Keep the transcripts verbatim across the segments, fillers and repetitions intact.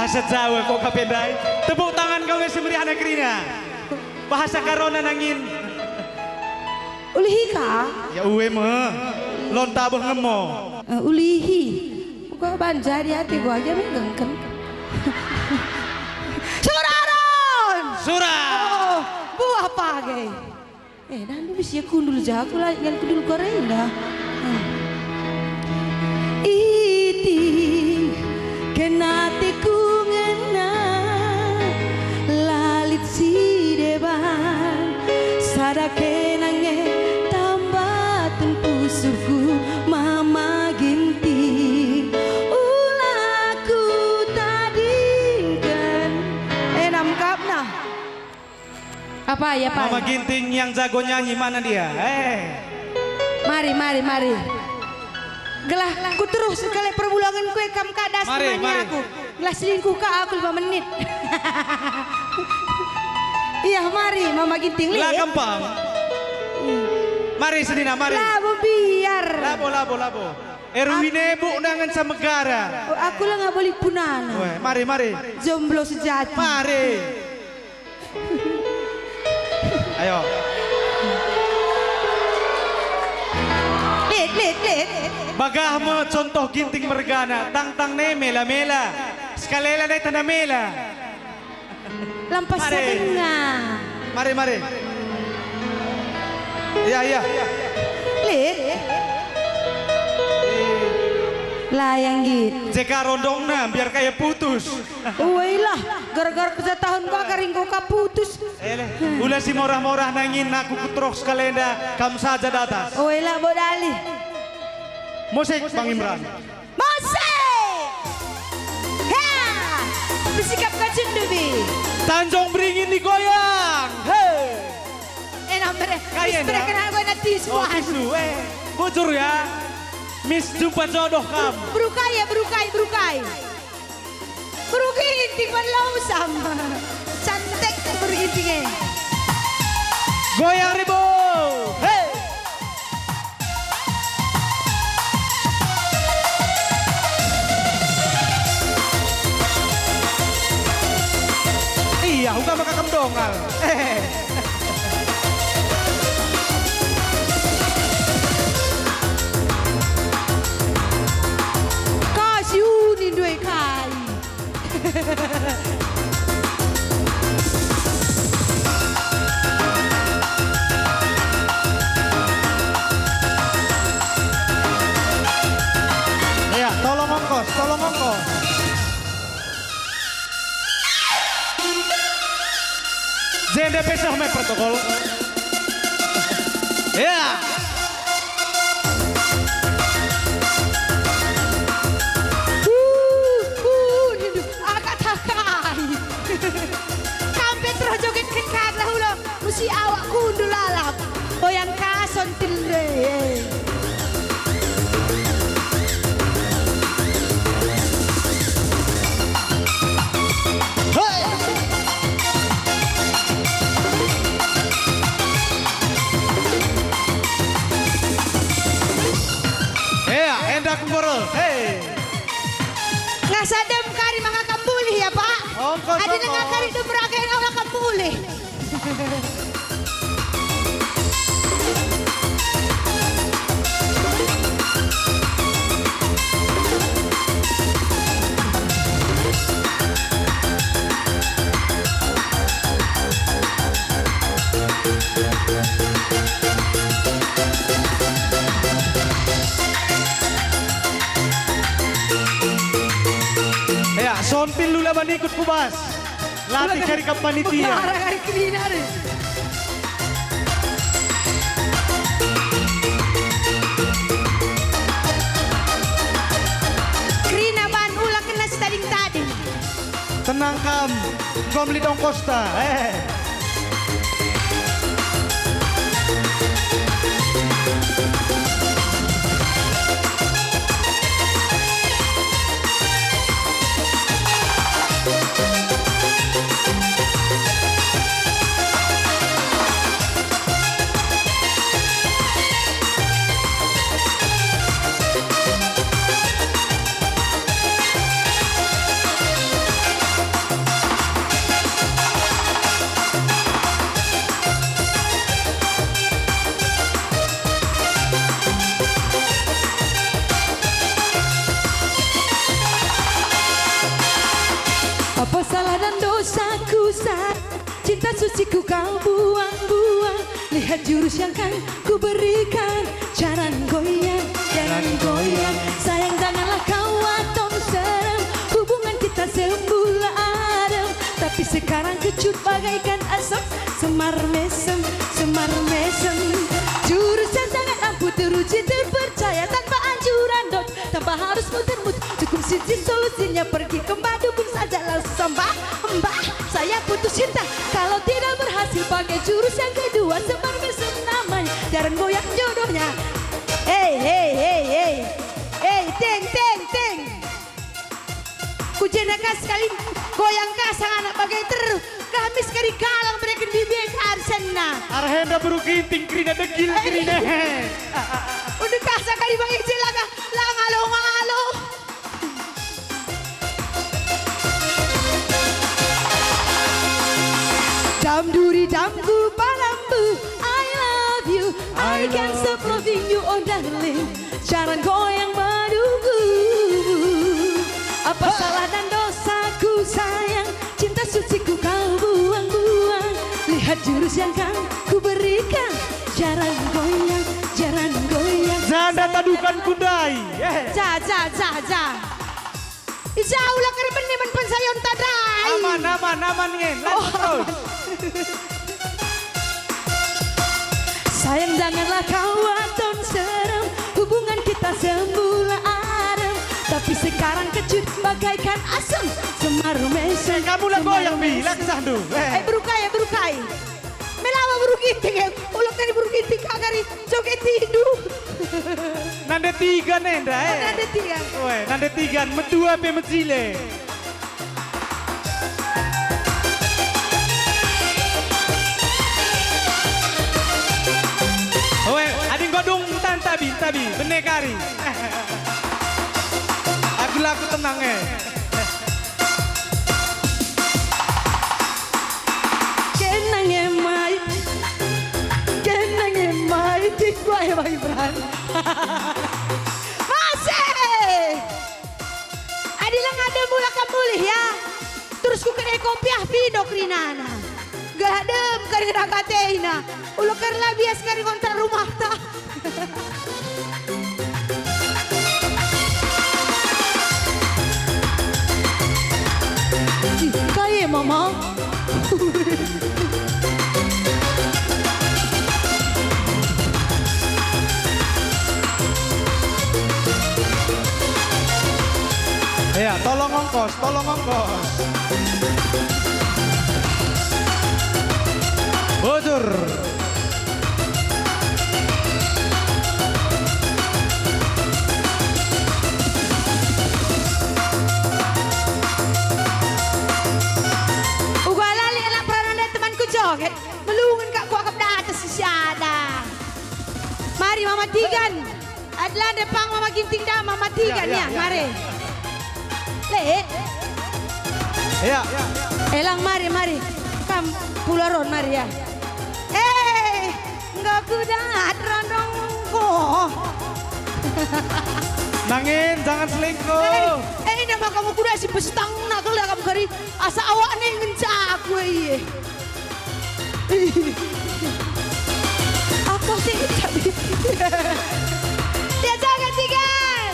Sejawa kok kape ndai. Tepuk tangan kau nge si meriahna kerina. Bahasa Karona nangin. Ulihi ka? Ya uwe me. Lon tabeh ngemo. Eh, ulihi. Uga ban jadi ate gua aja me gengken. Suraron! Sura! Oh, buah page. Eh, nandu bisi ya kundul jaku la, yang kundul Korea indah. Hmm. Iting kena tiku ngena, la lit si deban, sada kena nge tambaten pusuhku Mama Ginting, ula kutadingken. Eh, namkapna. Apai, apai? Mama Ginting yang jago nyanyi, mana dia? Eh. Mari, mari, mari. Gelah kuteruh sekali perbulangenku e kam kadas. Mari, mari. Aku. Gelah selingkuh ka aku lima menit. Iya, mari, Mama Ginting, la gampang. Hmm. Mari, senina, mari. Labo biar. Labo, labo, labo. Erwin Ak- Ebu nangen samegara. Oh, aku la ngaboli punana. Weh, mari, mari. Jomblo sejati. Mari. Ayo. Lit, lit, lit. Bagah me contoh Ginting mergana, tang-tang ne mela-mela. Sekalela ne tanda mela. Lampas sadenga. Mari, mari. Iya, iya. Lit. Layang git. Jeka rondongna, biar kaya putus. Uwailah, gara-gara kerja tahun gua kering gua putus. Eleh, ula si morah-morah nangin aku kuterok sekalenda, kam saja datas. Uwailah, bodali. Musik, Bang Imran. Musik! Ha! Besikap kacun dubi. Tanjung Beringin digoyang. He! Enak mere. Kaya Miss mere enak. Kena gue nanti Oh, semua. Tisu, eh. Bujur ya. Miss jumpa jodoh kam. Berukai ya, berukai, berukai. Beru Ginting man lau sama. Cantik beru Ginting e. Goyang ribu. Hei. Iya, uga maka kam dongal. Ka si uni ndue kai. Ya, tolong ongkos, tolong ongkos. Jende pesah me protokol. Ya. Uh, uh, nindu, agak takai. Kampe terus joget kenkat lah ulo, musi awak kundu lalap. Goyang kason tile. Hei! Ea, enda aku ngorel. Hei! Ngasa dem kari maka kambulih ya, Pak? Ongkos, adi nengah ongkos. Kari dem raga yang awak kambulih. Ya, sontil lula banikut ku bas. Latih cari kam panitia. Bukan, hari kerina deh. Kerina ban ula kena si tading-tading. Tenang kam, enggo lit ongkosta. Eh. Cinta suci ku kau buang-buang, lihat jurus yang kan ku berikan. Jaran goyang, jaran goyang, sayang janganlah kau aton serem. Hubungan kita semula adem, tapi sekarang kecut bagaikan asap. Semar mesem, semar mesem. Jurus yang sangat ampuh, teruji, terpercaya, tanpa anjuran dot, tanpa harus muter-muter. Cukup siji solusinya, pergi ke Mbah Dukun saja, langsung sembah, "Mbah, saya putus cinta." Kalau tidak berhasil, pakai jurus yang kedua, semar mesem namanya, jaran goyang jodohnya. Hei, hei, hei, hei. Hei, ting, ting, ting. Ku jenda ka sekali, goyang ka sang anak bagai terus. Gamis kari galang mereken bibi ka arsenna. Arah enda beru Ginting kerina degil kerina. Udah kasa kari bagi jelaka, la ngalo-ngalo. Dam duri damku palambu, I love you, I can stop loving you, oh darling. Jaran goyang menunggu. Apa salah dan dosaku sayang? Cinta suci ku kau buang-buang. Lihat jurus yang kan ku berikan. Jaran goyang, jaran goyang. Janda tadukan ku ndai. Eh. Ja, ja, ja, ja. Ija ula kari bene man pensayon tadai. Aman, aman, aman nge. Lanjut terus. Sayang, janganlah kau aton serem, hubungan kita semula adem, tapi sekarang kecut bagaikan asem. Semar mesem, eh, kamu lah semar goyang, Bi, mesem. Lah kesah, ndu. Eh. Eh, berukai, eh, berukai. Melawa beru Ginting, eh. Ulang kari beru Ginting, kagari joget tindu. Nande tiga nenda, eh. Oh, nande tiga. Oe, nande tiga, medua pe mejile. Oe, adi enggo dung, enta, entabi, entabi, bene kari. Aku laku tenang, eh. Kenang e mai, kenang e mai, tik wae Bang Ibran. Masih! Adi la ngandem ula kam mulih ya. Terus ku kene kopiah pindo kerinana. Gelah dem kari raga atena. Ula kari la bias kari ngontrak rumahta. Ih, kai e, Mama? Ya, tolong ongkos, tolong ongkos. Bujur. Uga la lit anak peranan ndai temanku joget, melungen kak kuakap data si sada. Mari, Mama Tigan. Adlande pang Mama Ginting da, Mama Tigan, ya, ya, ya, mari. Ya. Le. Ya. Elang, mari, mari. Kam pulo ron, mari, ya. Eh, enggo kudat rondongku. Nangin, jangan selingkuh. Eh, eh, ina maka mu kuda si pesetangna kela kam kari asa awak ningen jago iye. Aku sih tapi. Ya, jangan, Tigan.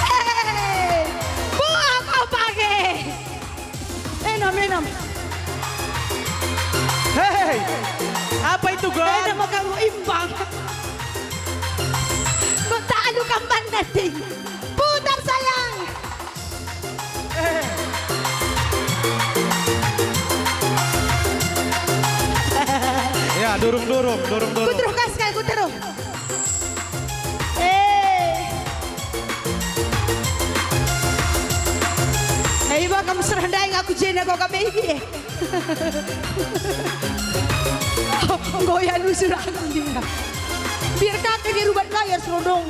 Eh, buah kau pakai. Enam, enam. Hei, apa itu, Gon? Enam, maka imbang. Kau tak alu kampan nanti. Putar, sayang. Ya, durung, durung, durung, durung. Kuteruh kas kal, kuteruh. Eh. Eh, iba kam serah ndai ngaku jenda kau kami ini. Goyang usur aku dia. Biar kakek dia rubat layar serondong.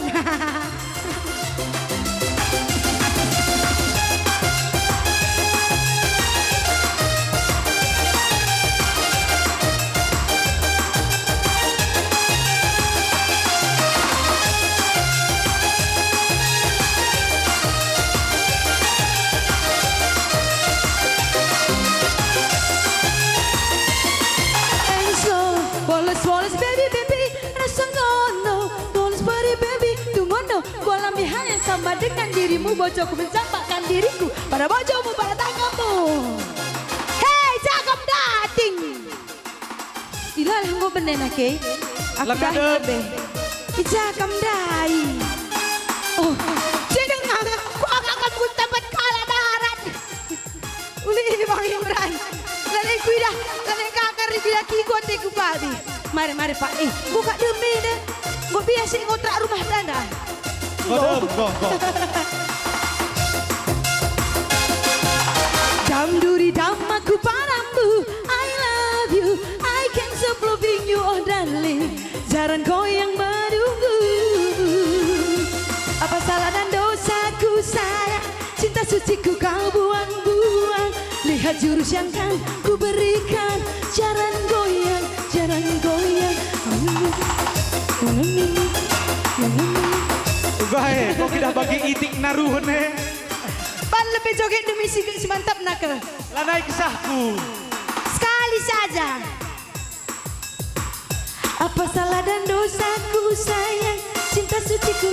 Sama dengan dirimu, bojoku mencampakkan diriku pada bojomu, pada tanggamu. Hei, cakap dating. Ilalah enggo bene nake. Aku Langa dahin dep. Lebe. Ija kam ndai? Oh, si denga, ku angka kam ku tempat kalak darat. Uli Bang Imran. Lale kuidah, lale kakar di bila kiku ateku babi. Mari, mari, Pak. Eh, buka demi deh. Enggo biasa ngontrak rumah tangga. Godem, go, go. Dam duri dam aku parambu, I love you, I can't stop loving you, oh darling. Jaran goyang menunggu. Apa salah dan dosaku sayang, cinta suciku kau buang-buang. Lihat jurus yang kan ku berikan, jaran goyang, jaran goyang. Uga e, kok kita bagi itik naruhen e? Pan lebih joget demi si, si mantap nake. Lanai kesahku. Sekali saja. Apa salah dan dosaku sayang, cinta suciku.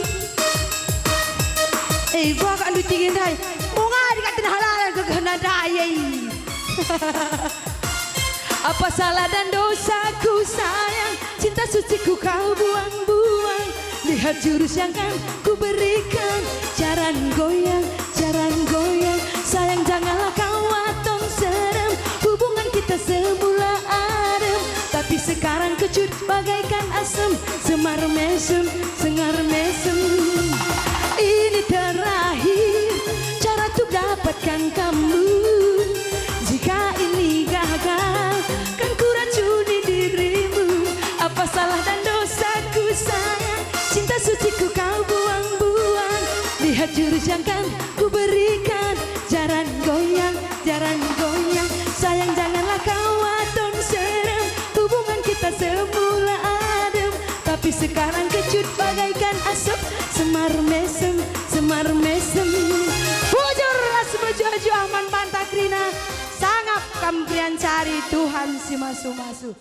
Eh, gua kak ndu tinggi ndai. Mau ngadi kak tenah lalan ke kena ndai, eh. Apa salah dan dosaku sayang, cinta suciku kau buang-buang. Lihat jurus yang kan ku berikan, jaran goyang, jaran goyang. Sayang, janganlah kau aton serem. Hubungan kita semula adem, tapi sekarang kecut bagaikan asem. Semar mesem, sengar mesem. Ini terakhir cara untuk dapatkan kamu. Jika ini gagal, kan kuracuni dirimu. Apa salah dan dosaku sayang, cinta suciku kau buang-buang. Lihat jurus yang kan ku berikan, jaran goyang, jaran goyang. Sayang, janganlah kau aton serem. Hubungan kita semula adem, tapi sekarang kecut bagaikan asem. Semar mesem, semar mesem. Bujur ras mejuah-juah man banta kerina. Sangap kam Brian Cari, Tuhan si masu-masu.